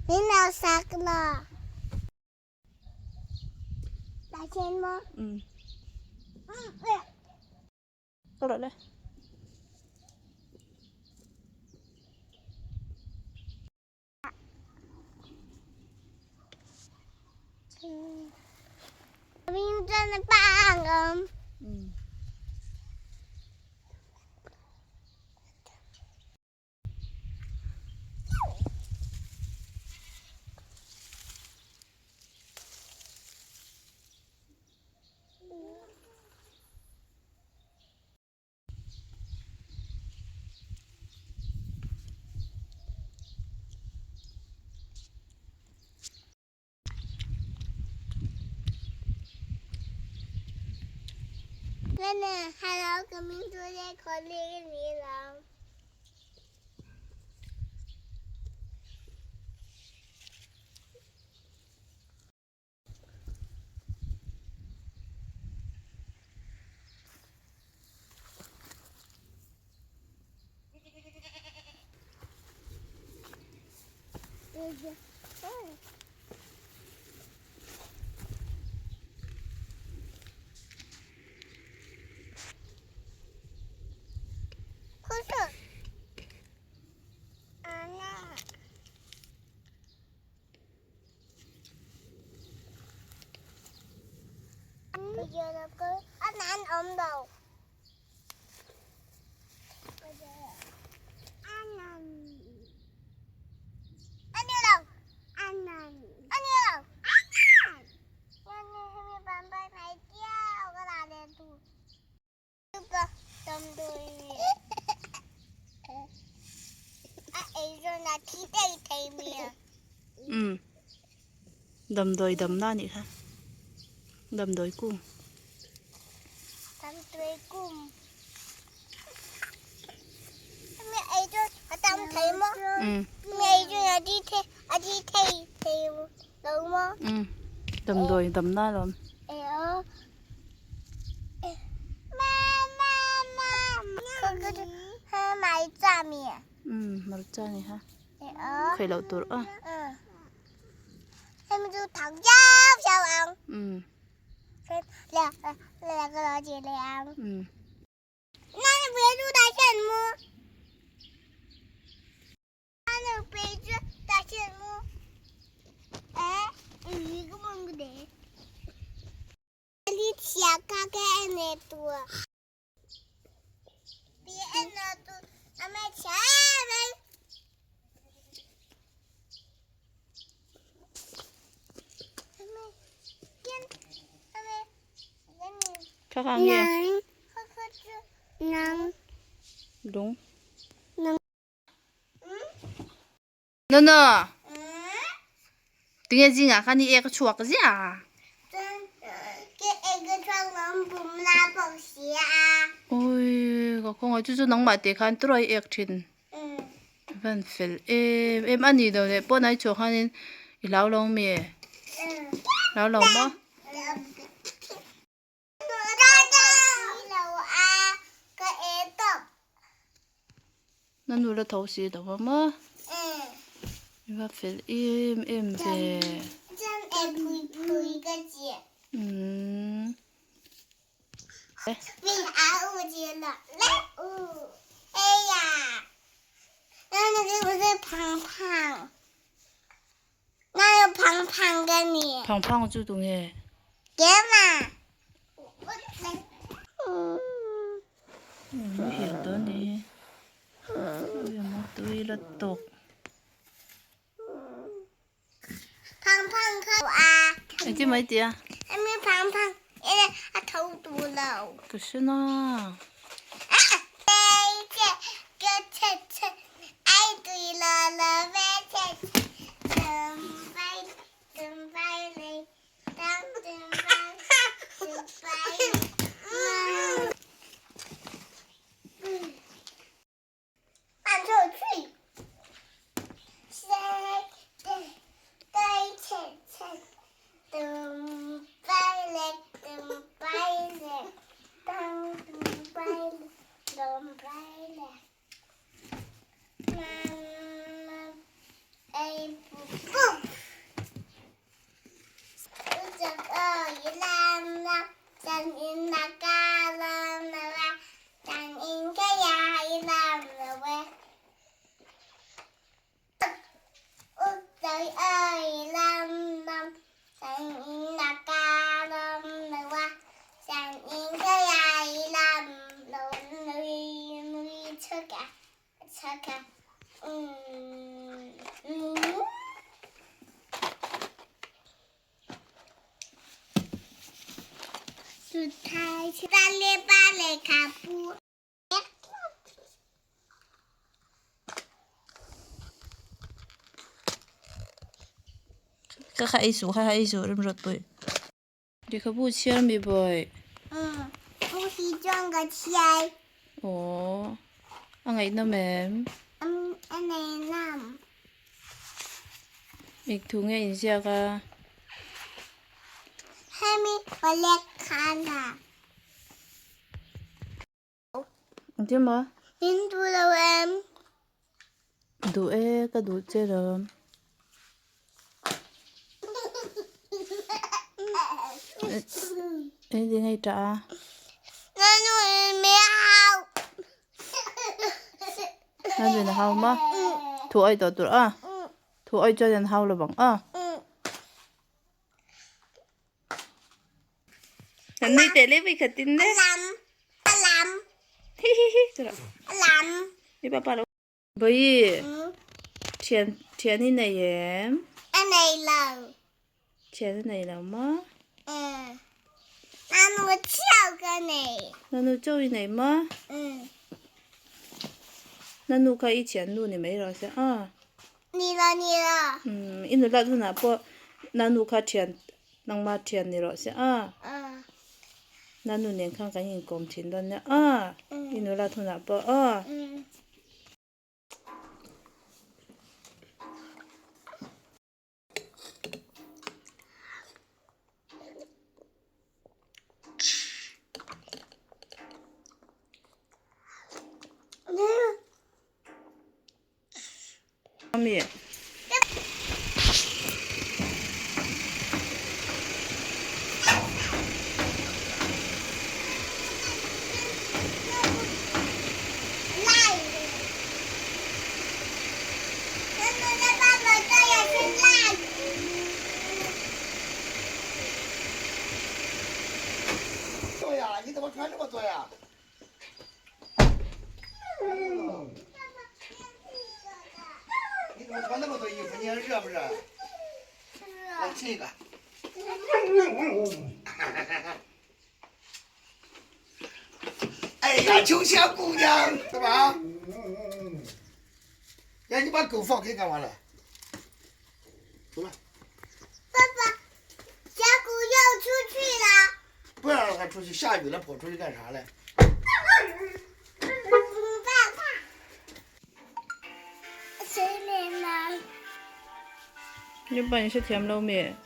Min lo sak la. Đã trên mơ. Ừ. Có rồi đây. Min chuan a pa ang awm. Hello, ka min chu le khawli ka ni lo. Um damdawi damna a nih kha damdawi kung um um damdawi damna alawm. Um hmarcha a ni kha khaih loh tur aw. Um um. Kha kha nge lung Nono tinge zingah khan i ek a chuak ziah a. Ui ka khawngaih chu chu nangmah teh khan tawrh a i ek thin. Van fel em em a ni lo leh pawh nai chhuah khanin i hlau lo mi hlau lo maw. Na nu la tho si lo a maw i va fel em em ve. Umm. Phang phang chu tu nge? Muhil dawn ni hi. Tui la tawk. Engtin mai tia? Ka hre na. Zanin a ka lawm lo a, zanin ka iai lawm lo e. Ui ơi lầm lầm, zanin a ka lawm lo a, zanin ka iai lawm lo nui nui chhuk a, chhuk a, umm umm. Kha kha ei suh kha kha ei suh remrawt pawh. Lehkhabu chhiar mi bawi. Aw a ngaihnawm em? Eng thu nge inziak a? Engtin maw? Duh e, ka duh che rawm. Engtin nge i ṭah a? Nanu in a hau maw? Thu awih tawh tur a? Thu awih chuan an hau lo vang a? An nui teh leh vei khat in le. Hi hi hi chura. Ni papa lo. Bawi thian thian i nei em? A nei lo. Thian a nei lo maw? Nanu chauh ka nei. Nanu chauh i nei maw? Nanu kha i thian nu ni mai rawh se a. Ni lo ni lo. I nulat hunah pawh nanu kha thian nangma thian ni rawh se a. Nanu nen khan kan inkawm thin dawn nia a. I nulat hunah pawh a. Ami. 多呀？你怎么穿这么多呀？你怎么穿那么多衣服？你还热不热？来亲一个。哎呀，秋千姑娘，干嘛？哎，你把狗放开干嘛了？出来。爸爸，小狗要出去了。不让它出去，下雨了跑出去干啥嘞？爸爸，谁来了？你帮你是甜不老面。